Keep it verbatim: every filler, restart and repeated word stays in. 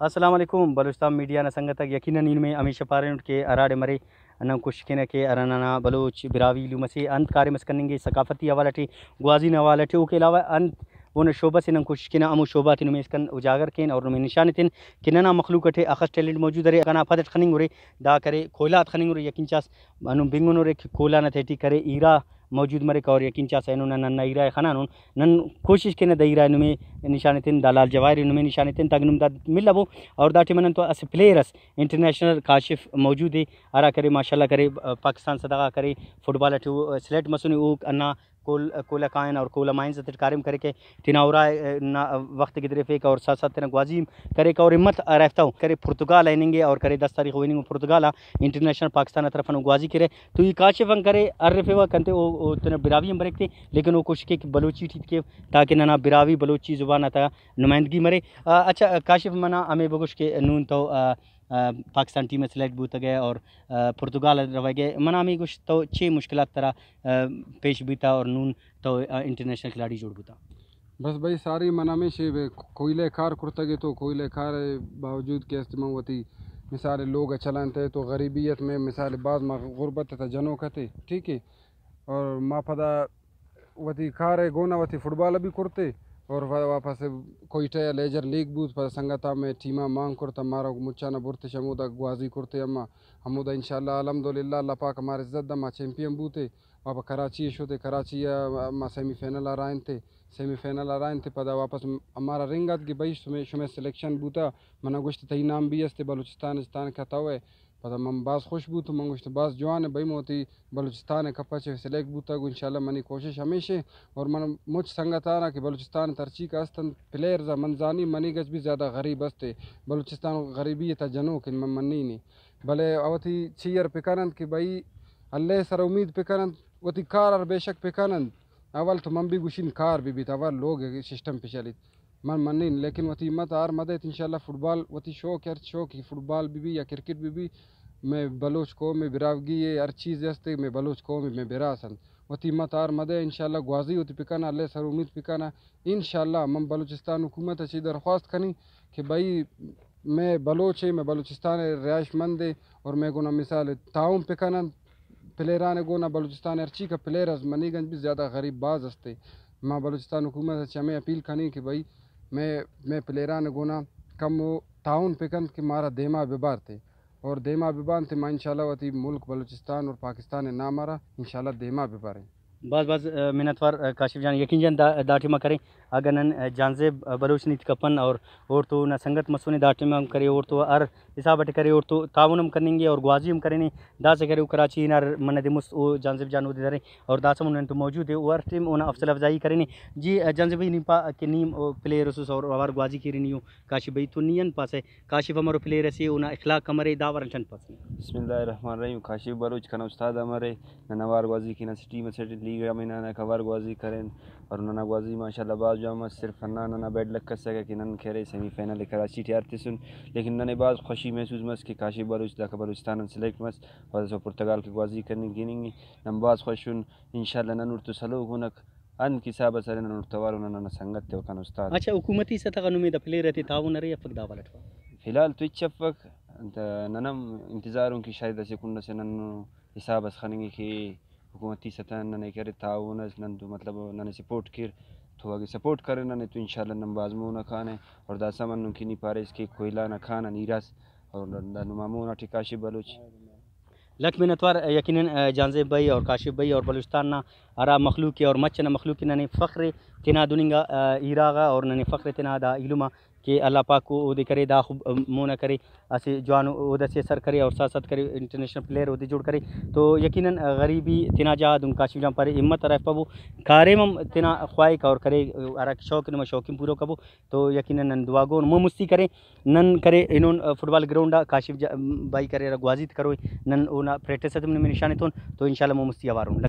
السلام علیکم بلوچستان میڈیا نا سنگتاک، یقیناً ای نمے ہمیشہ پارینٹ کہ ہراڑے مرے نن کوشش کینہ کہ ہرا ننا بلوچ براہوئی ایلم ئسے انت کاریم اس کننگے، ثقافتی حوالہ ٹی، گوازی نا حوالہ ٹی، اوکے علاوہ انت اونا شعبہ سے نن کوشش کینہ ہمو شعبہ غاتے نمے اسکان اجاگر کین اور نمے نشان ایتن کہ ننا مخلوق ٹی اخس ٹیلنٹ موجود ارے، اگہ نا پد اٹ خننگ ارے دا کرے کوئلہ آتے خننگ ارے، یقین چاس ہندن بنگنورے کہ کوئلہ نا تہٹی کرے ہیرا موجود مریک اور یقین چاس اینو نن ہندا ہیرا ءِ خنانن۔ نن کوشش کینہ دا ہیرا ءِ نمے نشان ایتن، دا لال جواہر ءِ نمے نشان ایتن تاکہ نم دا ملبو۔ اور دا ٹائم نن تو اسہ پلیئر اس انٹرنیشنل کاشف موجود ءِ، ہرا کرے ماشاءاللہ کرے پاکستان سطح غا کرے فٹبال ٹی او سلیکٹ مسنے، او ہندا کول کوئلہ کائن اور کوئلہ مائنز تیٹ کاریم کریکہ، تینا اُرا نا وخت گدریفیکہ اور ساتھ ساتھ تینا گوازی ہم کریکہ اور ہمت ہرافتا کرے پرتگال آ ہننگے اور کرے دس تاریخ او ہننگو پرتگال آ انٹرنیشنل پاکستان نا طرف انو گوازی کیرہ۔ تو ای کاشف آن کرے ہرفیوہ کنتے او، او تینا براہوئی ہم بریک تے، لیکن او کوشش کیک بلوچی ٹی ہیت کیو تاکہ ننا براہوئی بلوچی زبان آتا نمائندگی مرے۔ آ، اچھا کاشف، منا ہمے بگوش کہ نون تو، آ، آ، پاکستان ٹیم اٹ سلیکٹ بوتگے اور، آ، پرتگال اٹ روگے، منا ہمے گوش تو چے مشکلات ترا، آ، پیش بیتا اور نون تو، آ، انٹرنیشنل کھلاڑی جوڑ بوتا؟ بس بھائی ساری من ہمیشہ کوئلہ کار کرتگے تو کوئلہ کار باوجود کہ است من وتی مثال لوگ چلانتے تو غریبیت میں مثال باز ما غربت تا جنوک تے، ٹھیک ہے، اور ما پدا وتی کار ءِ گونا وتی فٹبال ءَ بھی کرتے اور وا-، واپس کوئٹہ یا لیجر لیگ بوت، پدا سنگت آ میں ٹیم آ مان کرتا، مارا مچانا برتش ہمودا گوازی کرتے اما، ہمودا انشاءاللہ الحمدللہ اللہ پاک ہمارے عزت دا ما چیمپئن بوتے، واپس کراچی ءَ شوتے، کراچی آ ما سیمی فائنل آ رائنتے، سیمی فائنل آ رائنتے پدا واپس ہمارا رنگ آتکہ بھئی شمے، شمے سلیکشن بوتا، منا گوشت تئی نام بھی استے بلوچستان اچ تانکہ تاوے، پدا من بھاز خوش بوتو، من گوشت بھاز جوان ءِ بھئی، موتی بلوچستان ءِ کپ اچ سلیکٹ بوتگ، انشاءاللہ منی کوشش ہمیش ءِ۔ اور من مچ سنگت آنا کہ بلوچستان ءِ ترچیک است انت پلیئرز آ من زانی، منی گچ بھی زیادہ غریب است ءِ، بلوچستان غریبی تا جنوک ان من منی نے، بلے اوتی چیر پکن انت کہ بھئی اللہ سر امید پکن انت، وتی کار ہر بے شک پکن انت۔ اول تو من بھی گوشین کار بھی بیت، اول لوگ سسٹم پہ چلیت۔ من منین، لیکن وتی ہمت آر مدیت، انشاءاللہ فٹبال وتی شوق ءِ، ہر شوق ءِ، فٹبال بھی بھی یا کرکٹ بھی بھی، میں بلوچ قوم ءِ براہوئی ءِ، ہر چیز است ءِ، میں بلوچ قوم ءِ میں براس انت۔ وتی ہمت آر مدے، انشاءاللہ گوازی وتی پکانا، اللہ سر امید پکانا۔ انشاءاللہ من بلوچستان حکومت ءِ چی درخواست کنی کہ بھئی میں بلوچ ءِ، میں بلوچستان ءِ رہائش مند ءِ اور میں گونا مثال تعاون پکن انت۔ پلیئران ءِ گونا بلوچستان ءِ ہرچی کہ پلیئر اس منی گنج بھی زیادہ غریب بھاز استے۔ ما بلوچستان حکومت اچ ہمے اپیل کنیں کہ بھئی میں، میں پلیئران ءِ گونا کمو تعاون پکنت کہ مارا دیما ببارتے اور دیما ببانتے ما انشاءاللہ وتی ملک بلوچستان اور پاکستان ءِ نام آرا انشاءاللہ دیما بباریں۔ بھاز بھاز، آ، منت وار، آ، کاشف جان، یقین جان دا، دا ٹائما کرے اگہ نن، آ، جانزیب، آ، بلوچ نیت کپن اور اوڑتو اونا سنگت مسنے دا ٹائما ہم کرے اوڑتو ہر حساب اٹی کرے اوڑتو تعاون ہم کننگے اور گوازی ہم کرینے۔ داسہ کرے او کراچی نا منہ دے مست او جانزیب جان اودے درے اور داسہ ہم نن تو موجود ءِ، او ہر ٹائم اونا حوصلہ افزائی کرینے۔ جی جانزیب بھائی، نی پا کہ نی او پلیئر اسس اور اوار گوازی کیرے نی او کاشف بھائی، تو نی انت پاسہ کاشف امرو پلیئر اسے، اونا اخلاق امرے، دا وار انت انت پاسہ؟ بسم اللہ الرحمن الرحیم۔ کاشف بلوچ کنا استاد امرے، نن اوار گوازی کین اسہ ٹیم اسیٹ لیگ آ ہم ہنانک، اوار گوازی کرین اور ننا گوازی ماشاءاللہ بھاز جوان مس۔ صرف ہندا ننا بیڈ لک اسکہ کہ نن کہ ارے سیمی فائنل کراچی ٹی ہرتسن، لیکن ننے بھاز خوشی محسوس مس کہ کاشف بلوچ داکا بلوچستان آن سلیکٹ مس، پدا اسہ پرتگال کہ گوازی کننگ ہننگ ءِ۔ نن بھاز خوش ان، انشاءاللہ نن اوڑتون سلوک ہنک، انت حساب اس ارے نن اوڑتون اوار او ننا سنگت تے و کنا استاد۔ اچھا، حکومتی سطح غا نمے دا پلیئر تے تعاون ارے افک دا حوالہ ٹی؟ فی الحال تو ہچ افک، انت نن ہم انتظار ان کہ شاید اسہ کنڈ اسے نن حساب اس خننگے کہ حکومتی سطح آن ننے کہ ارے تعاون اس، نن تو مطلب ننے سپورٹ کیر، تو اگہ سپورٹ کرے ننے تو انشاءاللہ نن بھاز مون آ کانہ۔ اور داسہ ہم ہندن کہ نی پاریس کہ کوئلہ نا کان آن ہیراس، اور دا نما مون آٹی کاشف بلوچ۔ لکھ منت وار یقیناً، آ، جانزیب بھائی اور کاشف بھائی اور بلوچستان نا ہرا مخلوق ءِ اور مچ ئنا مخلوق ءِ ننے فخر ءِ تینا دن انگا، آ، ہیرا غا اور ننے فخر ءِ تینا دا ایلم آ کہ اللہ پاک او-، اودے کرے، دا خب-، مونا کرے، اسہ جوان عہدہ سے سر کرے اور ساتھ ساتھ کرے انٹرنیشنل پلیئر اودے جوڑ کرے۔ تو یقیناً غریبی تینا جاگہ، دن کاشف جان پارے، ہمت ہرا ارفبو، کاریم ہم تینا خواہک اور کرے، ہرا شوق نما شوق ہم پورو کبو۔ تو یقیناً نن دعا گون مو مستی کرے، نن کرے اینون فٹبال گراؤنڈ آ کاشف جا-، بھائی کرے ہرا گوازی تے کروئے، نن اونا پریکٹس اتم نمے نشان ایتون، تو انشاءاللہ مو مستی اوار ان۔